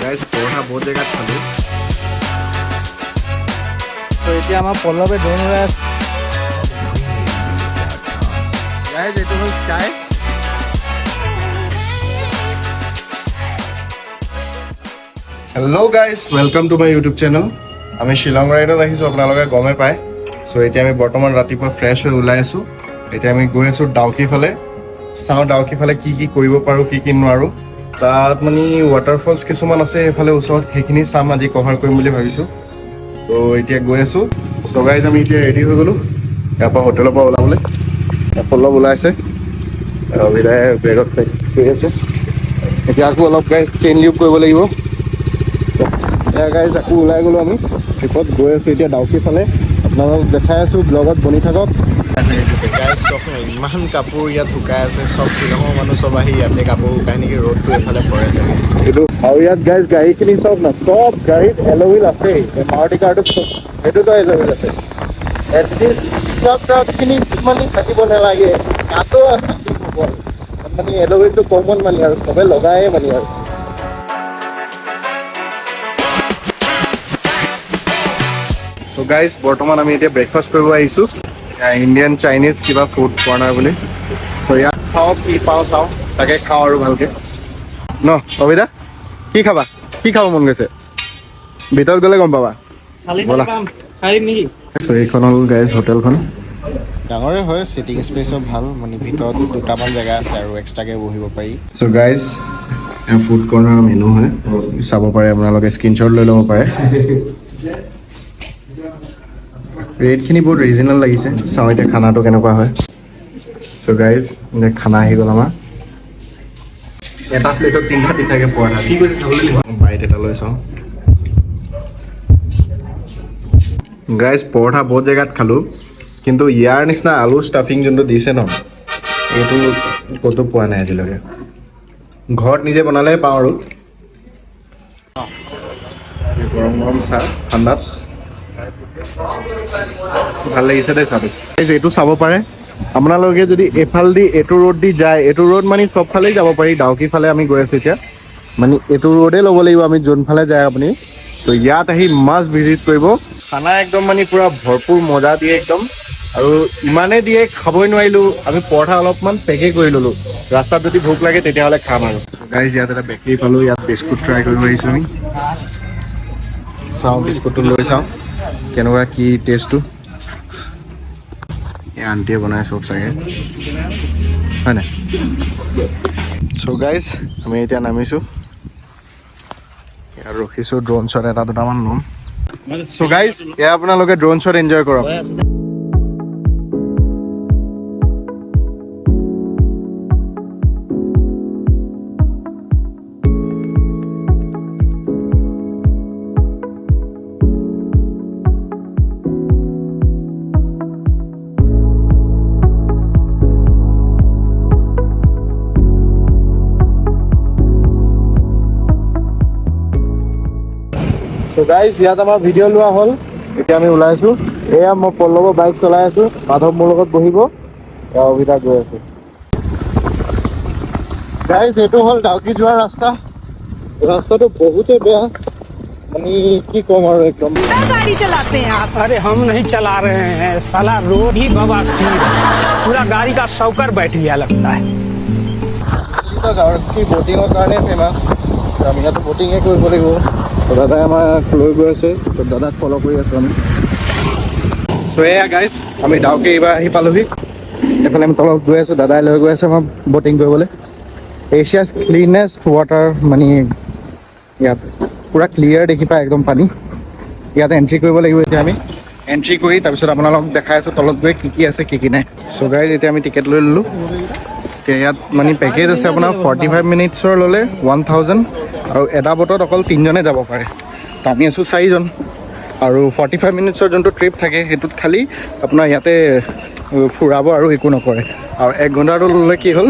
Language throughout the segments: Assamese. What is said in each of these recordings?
গাইজ, পৰঠা বহুত জেগাত খালোঁ। তো এতিয়া আমাৰ পল্লৱে ড্ৰোন উৰাই আছে। গাইজ, এইটো হ'ল sky. Hello guys, welcome to my YouTube channel. আমি শ্বিলং ৰাইডত আহিছোঁ, আপোনালোকে গমেই পায়। চ' এতিয়া আমি বৰ্তমান ৰাতিপুৱা ফ্ৰেছ হৈ ওলাই আছোঁ। এতিয়া আমি গৈ আছোঁ ডাউকি ফালে। চাওঁ ডাউকি ফালে কি কি কৰিব পাৰোঁ, কি কি নোৱাৰোঁ। তাত মানে ৱাটাৰফলছ কিছুমান আছে সেইফালে ওচৰত, সেইখিনি চাম, আজি কভাৰ কৰিম বুলি ভাবিছোঁ। ত' এতিয়া গৈ আছোঁ। চ' গাইজ, আমি এতিয়া ৰেডি হৈ গ'লোঁ ইয়াৰ পৰা, হোটেলৰ পৰা ওলাবলৈ। পল্লৱ ওলাইছে, অভিদাই বেগত কৰি আছে। এতিয়া আকৌ অলপ গাইজ চেইন লিউব কৰিব লাগিব। এয়া গাইজ, আকৌ ওলাই গ'লোঁ, আমি ট্ৰিপত গৈ আছোঁ এতিয়া ডাউকি ফালে। আপোনালোকক দেখাই আছোঁ, ব্লগত বনি থাকক। গাইজ, চব ইমান কাপোৰ ইয়াত শুকাই আছে। চব শ্বিলঙৰ মানুহ চব আহি ইয়াতে কাপোৰ শুকাই নেকি? ৰ'দটো এইফালে পৰে চাগে। এইটো আৰু ইয়াত গাইজ, গাড়ীখিনি চাওক না, চব গাড়ীত এল'হুইল আছেই। মাৰুতি কাৰটো, সেইটোতো এল'হুইল আছে। এটলিষ্ট পিকআপ ট্ৰাকখিনি মানে থাকিব নালাগে, তাতো আছে। কি ক'ব আৰু, মানে এল'হুইলটো কমন মানে আৰু চবে লগায়ে মানে আৰু। চ' গাইজ, বৰ্তমান আমি এতিয়া ব্ৰেকফাষ্ট কৰিব আহিছোঁ, ইণ্ডিয়ান চাইনিজ কিবা ফুড কৰ্ণাৰ বুলি। চ' ইয়াত খাওঁ, কি পাওঁ চাওঁ, তাকে খাওঁ আৰু ভালকে ন। অভিদা, কি খাবা? কি খাব মন গৈছে? ভিতৰত গ'লে গম পাবা। ব'লা। খাই দিম নেকি? চ' এইখন হ'ল গাইজ হোটেলখন। ডাঙৰে হয়, চিটিং স্পেচো ভাল। মানে ভিতৰত দুটামান জেগা আছে আৰু এক্সট্ৰাকৈ বহিব পাৰি। চ' গাইজ, ফুড কৰ্ণাৰ মেনু হয়, চাব পাৰে আপোনালোকে, স্ক্ৰীনশ্বট লৈ ল'ব পাৰে। ৰেটখিনি বহুত ৰিজনেবল লাগিছে। চাওঁ এতিয়া খানাটো কেনেকুৱা হয়। চ' গাইজ, খানা আহি গ'ল আমাৰ। এটা প্লেটত তিনিটা তিনিটাকৈ পৰঠা। কি কৰিছে চাবলৈ লাগিব। বাইট এটা লৈ চাওঁ। গাইজ, পৰঠা বহুত জেগাত খালোঁ, কিন্তু ইয়াৰ নিচিনা আলু ষ্টাফিং যোনটো দিছে ন, এইটো ক'তো পোৱা নাই আজিলৈকে। ঘৰত নিজে বনালেহে পাওঁ। আৰু গৰম গৰম চাহ ঠাণ্ডাত ভাল লাগিছে দেই চাহটো। Guys, এইটো চাব পাৰে আপোনালোকে, যদি এইফাল দি এইটো ৰোড দি যায়, এইটো ৰোড মানে চবফালেই যাব পাৰি। ডাউকি ফালে আমি গৈ আছোঁ এতিয়া, মানে এইটো ৰোডে ল'ব লাগিব আমি যোনফালে যায় আপুনি। তো ইয়াত আহি মাষ্ট ভিজিট কৰিব। খানা একদম মানে পূৰা ভৰপূৰ মজা দিয়ে একদম, আৰু ইমানেই দিয়ে খাবই নোৱাৰিলোঁ আমি। পৰঠা অলপমান পেকে কৰি ল'লোঁ, ৰাস্তাত যদি ভোক লাগে তেতিয়াহ'লে খাম। আৰু গাইজ, ইয়াত এটা বেকাৰী পালোঁ, ইয়াত বিস্কুট ট্ৰাই কৰিব আহিছোঁ আমি। চাওঁ, বিস্কুটটো লৈ চাওঁ কেনেকুৱা কি টেষ্টটো। এই আণ্টিয়ে বনাই চব চাগে, হয় নাই? চ' গাইজ, আমি এতিয়া নামিছোঁ, ইয়াত ৰখিছোঁ, ড্ৰোন শ্বট এটা দুটামান ল'ম। চ' গাইজ, এয়া আপোনালোকে ড্ৰোন শ্বট এনজয় কৰক। চ' গাইজ, ইয়াত আমাৰ ভিডিঅ' লোৱা হ'ল, এতিয়া আমি ওলাইছোঁ। এয়া মই পল্লৱৰ বাইক চলাই আছোঁ, মাধৱ মোৰ লগত বহিব, এয়া অভিতা গৈ আছে। গাইজ, এইটো হ'ল ডাউকি যোৱাৰ ৰাস্তা। ৰাস্তাটো বহুতেই বেয়া, মানে কি ক'ম আৰু একদম। गाड़ी चलाते हैं आप? अरे, हम नहीं चला रहे हैं, साला रोड ही बवासीर है। पूरा गाड़ी का शौकर बैठ गया लगता है। ডাউকি ব'টিঙৰ কাৰণে ফেমাছ। আমি ইয়াতো ব'টিঙে কৰিব লাগিব। তো দাদাই আমাক লৈ গৈ আছে, তো দাদাক ফ'ল' কৰি আছোঁ আমি। চ' এয়া গাইজ, আমি ডাউকি এইবাৰ আহি পালোহি। এইফালে আমি তলত গৈ আছোঁ, দাদাই লৈ গৈ আছে আমাক ব'টিং কৰিবলৈ। এছিয়াছ ক্লিনেষ্ট ৱাটাৰ, মানে ইয়াত পূৰা ক্লিয়াৰ দেখি পায় একদম পানী। ইয়াত এণ্ট্ৰি কৰিব লাগিব। এতিয়া আমি এণ্ট্ৰি কৰি তাৰপিছত আপোনালোকক দেখাই আছোঁ তলত গৈ কি কি আছে, কি কি নাই। চ' গাইজ, এতিয়া আমি টিকেট লৈ ল'লোঁ। এতিয়া ইয়াত মানে পেকেজ আছে আপোনাৰ, 45 মিনিটছৰ ল'লে 1000, আৰু এটা বটত অকল তিনিজনে যাব পাৰে। তো আমি আছোঁ চাৰিজন। আৰু 45 মিনিটছৰ যোনটো ট্ৰিপ থাকে, সেইটোত খালি আপোনাৰ ইয়াতে ফুৰাব আৰু একো নকৰে। আৰু এক ঘণ্টাটো ল'লে কি হ'ল,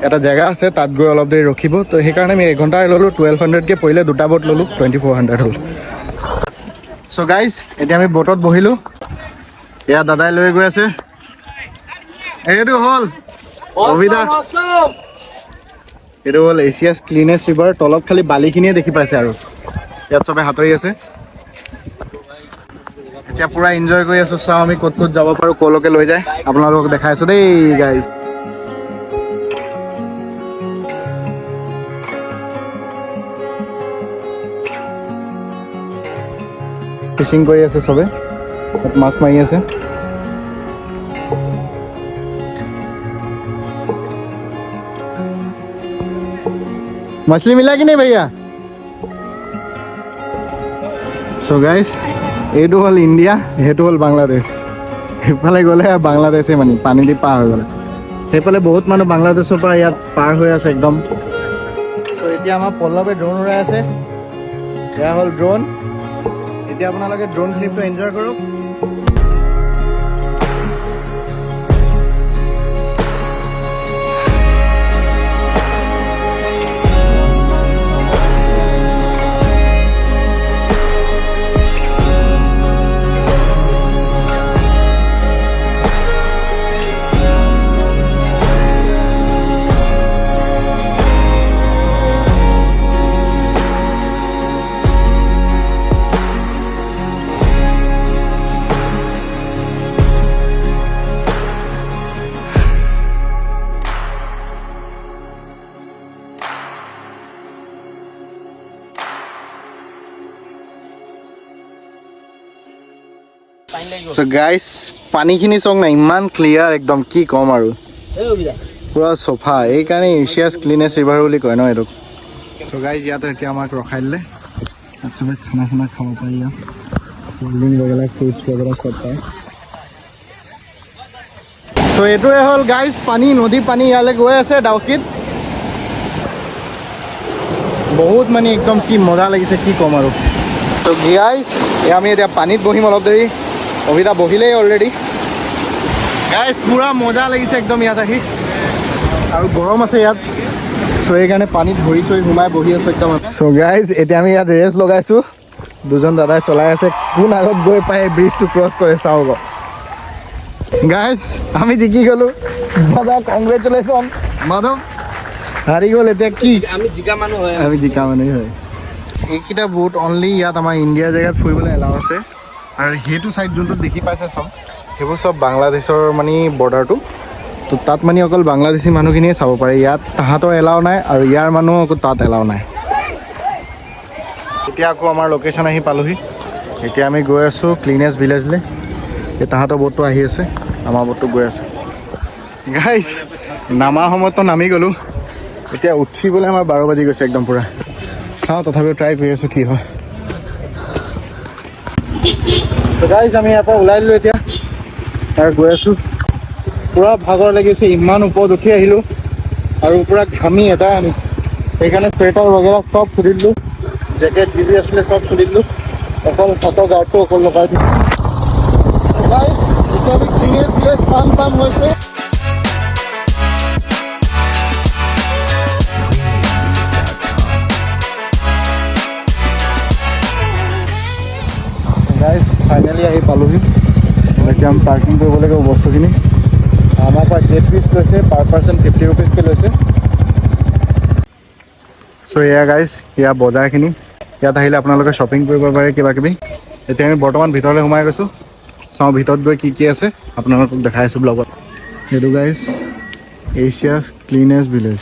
এটা জেগা আছে, তাত গৈ অলপ দেৰি ৰখিব। তো সেইকাৰণে আমি এঘণ্টাই ল'লোঁ। 1200কৈ পৰিলে, দুটা বট ল'লোঁ, 2400 হ'ল। চ' গাইজ, এতিয়া আমি বটত বহিলোঁ, এয়া দাদাই লৈ গৈ আছে। এইটো হ'ল অভিদা। এইটো হ'ল এছিয়াছ ক্লিনেষ্ট ৰিভাৰ। তলত খালি বালিখিনিয়ে দেখি পাইছে আৰু ইয়াত চবে সাঁতুৰি আছে। এতিয়া পূৰা এনজয় কৰি আছোঁ। চাওঁ আমি ক'ত ক'ত যাব পাৰোঁ, ক'লৈকে লৈ যায়, আপোনালোকক দেখাই আছোঁ দেই গাইজ। ফিচিং কৰি আছে চবে, তাত মাছ মাৰি আছে। मछली मिला कि नहीं भैया? চ' গাইজ, এইটো হ'ল ইণ্ডিয়া, সেইটো হ'ল বাংলাদেশ। সেইফালে গ'লে বাংলাদেশে, মানে পানী দি পাৰ হৈ গ'লে সেইফালে বহুত মানুহ বাংলাদেশৰ পৰা ইয়াত পাৰ হৈ আছে একদম। চ' এতিয়া আমাৰ পল্লৱে ড্ৰোন উৰাই আছে। এয়া হ'ল ড্ৰোন। এতিয়া আপোনালোকে ড্ৰোন ক্লিপটো এনজয় কৰক। চ' গাইজ, পানীখিনি চাওক না, ইমান ক্লিয়াৰ একদম, কি ক'ম আৰু, পূৰা চফা। এইকাৰণে এছিয়াছ ক্লিনেষ্ট ৰিভাৰ বুলি কয় ন এইটোক। চ' গাইজ, ইয়াত এতিয়া আমাক ৰখাই দিলে। ইয়াত চবে খানা চানা খাব পাৰি। ইয়াত কল্ড ড্ৰিংক বগেৰা, ফ্ৰুটছ বগেৰা চব পায়। চ' এইটোৱে হ'ল গাইজ পানী, নদী পানী ইয়ালৈ গৈ আছে ডাউকিত। বহুত মানে একদম কি মজা লাগিছে, কি ক'ম আৰু। ত' গাইজ, আমি এতিয়া পানীত বহিম অলপ দেৰি। অভিতা বহিলেই অলৰেডি। গাইজ, পূৰা মজা লাগিছে একদম ইয়াত আহি। আৰু গৰম আছে ইয়াত, চ' সেইকাৰণে পানীত ভৰি চৰি সোমাই বহি আছোঁ একদম। চ' গাইজ, এতিয়া আমি ইয়াত ৰেচ লগাইছোঁ। দুজন দাদাই চলাই আছে, কোন আগত গৈ পাই ব্ৰিজটো ক্ৰছ কৰে চাওঁ। গাইজ, আমি জিকি গ'লোঁ। দাদা, কংগ্ৰেচুলেশ্যন। মাধৱ হাৰি গ'ল। এতিয়া কি? আমি জিকা মানুহ হয়। আমি জিকা মানুহ হয়। এইকেইটা বোট অনলি ইয়াত আমাৰ ইণ্ডিয়া জেগাত ফুৰিবলৈ এলাউ আছে। আৰু সেইটো ছাইড যোনটো দেখি পাইছে চব, সেইবোৰ চব বাংলাদেশৰ মানে বৰ্ডাৰটো। তো তাত মানে অকল বাংলাদেশী মানুহখিনিয়ে চাব পাৰে। ইয়াত তাহাঁতৰ এলাউ নাই আৰু ইয়াৰ মানুহ আকৌ তাত এলাউ নাই। এতিয়া আকৌ আমাৰ লোকেশ্যন আহি পালোহি। এতিয়া আমি গৈ আছোঁ ক্লিনেষ্ট ভিলেজলৈ। এই তাহাঁতৰ বোটটো আহি আছে, আমাৰ বোটটো গৈ আছে। গাইজ, নামা সময়ততো নামি গ'লোঁ, এতিয়া উঠিবলৈ আমাৰ 12 বাজি গৈছে একদম পূৰা। চাওঁ, তথাপিও ট্ৰাই কৰি আছোঁ, কি হয়। গাইজ, আমি ইয়াৰ পৰা ওলাই দিলোঁ এতিয়া আৰু গৈ আছোঁ। পূৰা ভাগৰ লাগিছে, ইমান ওপৰত উঠি আহিলোঁ আৰু পূৰা ঘামি এটা আমি। সেইকাৰণে চুৱেটাৰ বগেৰা চব খুলি দিলোঁ, জেকেট যি যি আছিলে চব খুলি দিলোঁ, অকল হাতৰ গাৰ্ডটো অকল লগাই দিলোঁ। গাইজ, এতিয়া আমি ক্লিনেষ্ট ভিলেজ পাম পাম হৈছে। গাইজ, ফাইনেলি আহি পালোহি। এতিয়া আমি পাৰ্কিং কৰিব লাগিব বস্তুখিনি। আমাৰ পৰা গেট ফিজ লৈছে, পাৰ পাৰ্চন 50 ৰুপিজকৈ লৈছে। চ' এয়া গাইজ, এয়া বজাৰখিনি। ইয়াত আহিলে আপোনালোকে শ্বপিং কৰিব পাৰে কিবা কিবি। এতিয়া আমি বৰ্তমান ভিতৰলৈ সোমাই গৈছোঁ। চাওঁ ভিতৰত গৈ কি কি আছে, আপোনালোকক দেখাই আছোঁ ব্লগত। এইটো গাইজ এছিয়াছ ক্লিনেষ্ট ভিলেজ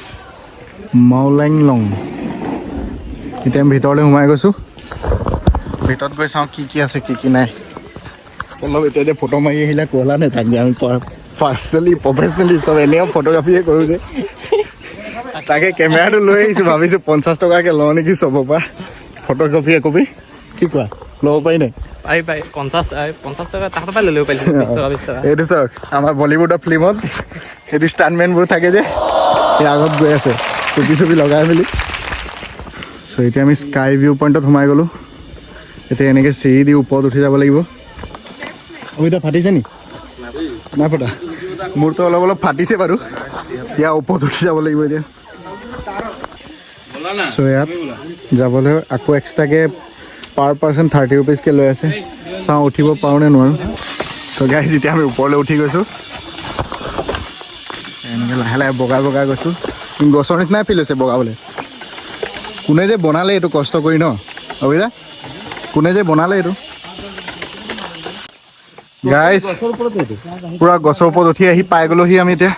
মাওলেংলং। এতিয়া আমি ভিতৰলৈ সোমাই গৈছোঁ। ভিতৰত গৈ চাওঁ কি কি আছে, কি কি নাই। অলপ এতিয়া যে ফটো মাৰি আহিলে ক'লা নেথাকে। আমি পাৰ্চনেলি, প্ৰফেচনেলি চব এনেও ফটোগ্ৰাফীয়ে কৰোঁ যে, তাকে কেমেৰাটো লৈ আহিছোঁ। ভাবিছোঁ 50 টকাকৈ লওঁ নেকি চবৰ পৰা ফটোগ্ৰাফী একপি। কি কোৱা, ল'ব পাৰি নাই? পাৰি পাৰি, 50 টকা তাহাঁতৰ পৰা লৈ ল'ব পাৰিলোঁ, 20 টকা, 20 টকা। এইটো চাওক, আমাৰ বলিউডৰ ফিল্মত সেইটো ষ্টাণ্টমেনবোৰ থাকে যে, সেই আগত গৈ আছে টুপি চুপি লগাই মেলি। চ' এতিয়া আমি স্কাই ভিউ পইণ্টত সোমাই গ'লোঁ। এতিয়া এনেকৈ চিৰি দি ওপৰত উঠি যাব লাগিব। অমিতা, ফাটিছে নি? নাই ফটা। মোৰতো অলপ অলপ ফাটিছে বাৰু। ইয়াৰ ওপৰত উঠি যাব লাগিব এতিয়া। চ' ইয়াত যাবলৈ আকৌ এক্সট্ৰাকৈ পাৰ পাৰ্চন 30 ৰুপিজকৈ লৈ আছে। চাওঁ উঠিব পাৰোঁ নে নোৱাৰোঁ। চ' গাইজ, যেতিয়া আমি ওপৰলৈ উঠি গৈছোঁ, এনেকৈ লাহে লাহে বগাই বগাই গৈছোঁ। গছৰ নিচিনাই ফিল হৈছে বগাবলৈ। কোনে যে বনালে এইটো কষ্ট কৰি ন অভিদা, কোনে যে বনালে এইটো। গাইজ, পুৰা গছৰ ওপৰত উঠি আহি পাই গ'লোহি আমি এতিয়া।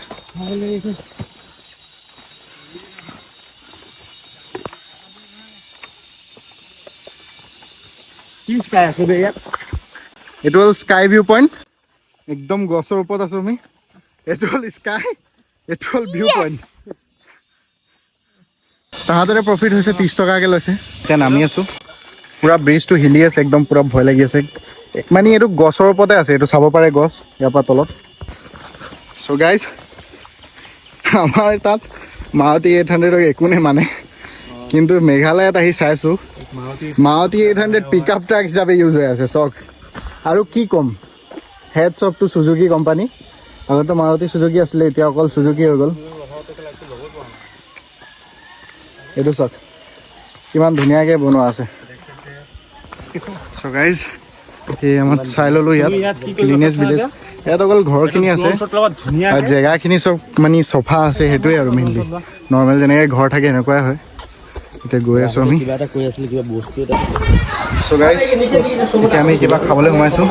এইটো হ'ল স্কাই ভিউ পইণ্ট, একদম গছৰ ওপৰত আছো আমি। এইটো হ'ল স্কাই, এইটো হ'ল ভিউ পইণ্ট। তাহাঁতৰে প্ৰফিট হৈছে 30 টকাকৈ লৈছে। এতিয়া নামি আছোঁ, পুৰা ব্ৰিজটো হিলি আছে, একদম পুৰা ভয় লাগি আছে। মানে এইটো গছৰ ওপৰতে আছে, এইটো চাব পাৰে গছ ইয়াৰ পৰা তলত। চ' গাইজ, আমাৰ তাত মাৰুতি 800ক একো নেমানে, কিন্তু মেঘালয়ত আহি চাইছোঁ মাৰুতি 800 পিক আপ ট্ৰাক হিচাপে ইউজ হৈ আছে। চাওক আৰু কি ক'ম, hats off to Suzuki company. আগতে মাৰুতি চুজুকি আছিলে, এতিয়া অকল চুজুকি হৈ গ'ল। এইটো চাওক কিমান ধুনীয়াকৈ বনোৱা আছে। চ' গাইজ, এতিয়া আমাৰ চাই ল'লোঁ ইয়াত ক্লিনেছ ভিলেজ। ইয়াত অকল ঘৰখিনি আছে আৰু জেগাখিনি চব মানে চফা আছে, সেইটোৱে আৰু মেইনলি নৰ্মেল যেনেকৈ ঘৰ থাকে সেনেকুৱাই হয়। এতিয়া গৈ আছোঁ আমি। কিবা এটা কৈ আছিলে, কিবা বস্তু এটা। চ' গাইজ, এতিয়া আমি কিবা খাবলৈ সোমাইছোঁ।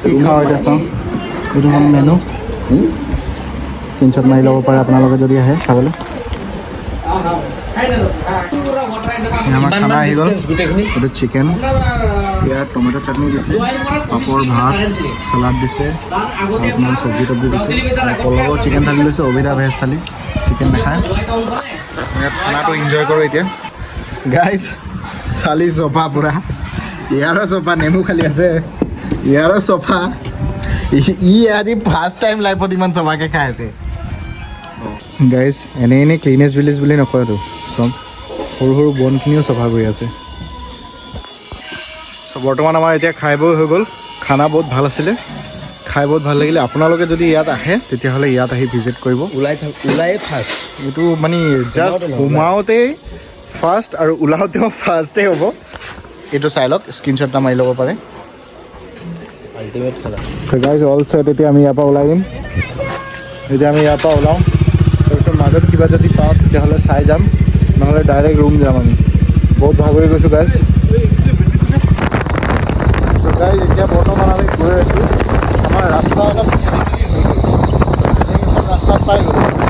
কি খাওঁ এতিয়া চাওঁ। এইটো হ'ল মেনু, স্ক্ৰীনশ্বট মাৰি ল'ব পাৰে আপোনালোকে যদি আহে খাবলৈ। আমাৰ খানা আহি গ'ল। এইটো চিকেন, ইয়াত টমেট' চাটনি দিছে, পাপৰ, ভাত, চালাড দিছে, আৰু অকণমান চব্জি তব্জি দিছে। আৰু পল্লৱৰ চিকেন থালি লৈছে, অভিদা ভেজ থালি, চিকেন নাখায়। ইয়াত খানাটো এনজয় কৰোঁ এতিয়া। গাইজ, থালি চফা পূৰা, ইয়াৰো চফা, নেমু খালি আছে, ইয়াৰো চফা। ই আজি ফাৰ্ষ্ট টাইম লাইফত ইমান চফাকৈ খাই আছে। গাইজ, এনেই এনেই ক্লিনেছ ভিলেজ বুলি নকয়তো, চব সৰু সৰু বনখিনিও চফা কৰি আছে। চ' বৰ্তমান আমাৰ এতিয়া খাই বৈ হৈ গ'ল। খানা বহুত ভাল আছিলে, খাই বহুত ভাল লাগিলে। আপোনালোকে যদি ইয়াত আহে তেতিয়াহ'লে ইয়াত আহি ভিজিট কৰিব। ওলাই থাক, ওলাই ফাৰ্ষ্ট। এইটো মানে জাষ্ট সোমাওঁতেই ফাৰ্ষ্ট আৰু ওলাওঁতেও ফাৰ্ষ্টেই হ'ব। এইটো চাই লওক, স্ক্ৰীনশ্বট এটা মাৰি ল'ব পাৰে। আল্টিমেট খানা। গাইজ, অল ছেট, এতিয়া আমি ইয়াৰ পৰা ওলাই দিম। এতিয়া আমি ইয়াৰ পৰা ওলাওঁ, তাৰপিছত মাজত কিবা যদি পাওঁ তেতিয়াহ'লে চাই যাম, নহ'লে ডাইৰেক্ট ৰুম যাম। আমি বহুত ভাগৰি গৈছোঁ গাইজ। চ' গাইজ, এতিয়া বৰ্তমান আমি গৈ আছোঁ। আমাৰ ৰাস্তা অলপ খেলি মেলি হৈ গ'ল, বেলেগ এখন ৰাস্তাত পাই গ'লোঁ আমি।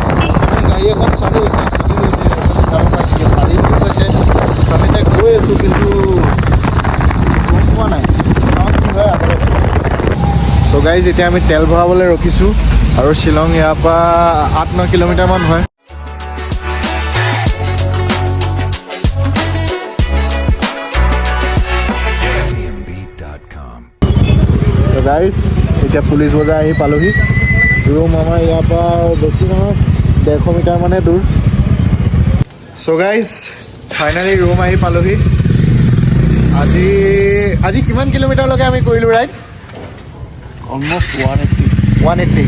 গাড়ী এখন চালোঁ, তাক সুধিলোঁ যে এইফালে যাব পাৰি নেকি, পাৰিম বুলি কৈছে। চ' আমি এতিয়া গৈ আছোঁ, কিন্তু গম পোৱা নাই, চাওঁ কি হয় আগলৈ। চ' গাইজ, এতিয়া আমি তেল ভৰাবলৈ ৰখিছোঁ আৰু শ্বিলং ইয়াৰ পৰা 8-9 কিলোমিটাৰমান হয়। Airbnb.com. Guys, এতিয়া পুলিচ বজাৰ আহি পালোহি। ৰুম আমাৰ ইয়াৰ পৰা বেছি নহয়, 150 মিটাৰ মানে দূৰ। চ' গাইজ, ফাইনেলি ৰুম আহি পালোহি। আজি কিমান কিলোমিটাৰলৈকে আমি কৰিলোঁ ৰাইড? অলমষ্ট 180। 180।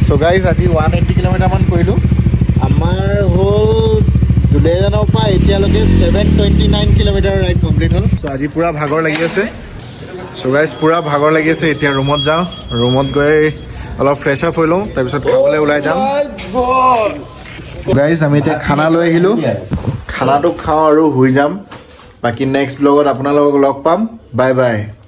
চ' গাইজ, আজি 180 কিলোমিটাৰমান কৰিলোঁ। আমাৰ হ'ল দুলীয়াজানৰ পৰা এতিয়ালৈকে 729 কিলোমিটাৰ ৰাইড কমপ্লিট হ'ল। চ' আজি পূৰা ভাগৰ লাগি আছে। চ' গাইজ, পূৰা ভাগৰ লাগি আছে। এতিয়া ৰুমত যাওঁ, ৰুমত গৈ অলপ ফ্ৰেছ আপ হৈ লওঁ, তাৰপিছত খাবলৈ ওলাই যাম। গাইজ, আমি এতিয়া খানা লৈ আহিলোঁ, খানাটো খাওঁ আৰু শুই যাম। বাকী নেক্সট ব্লগত আপোনালোকক লগ পাম। Bye bye.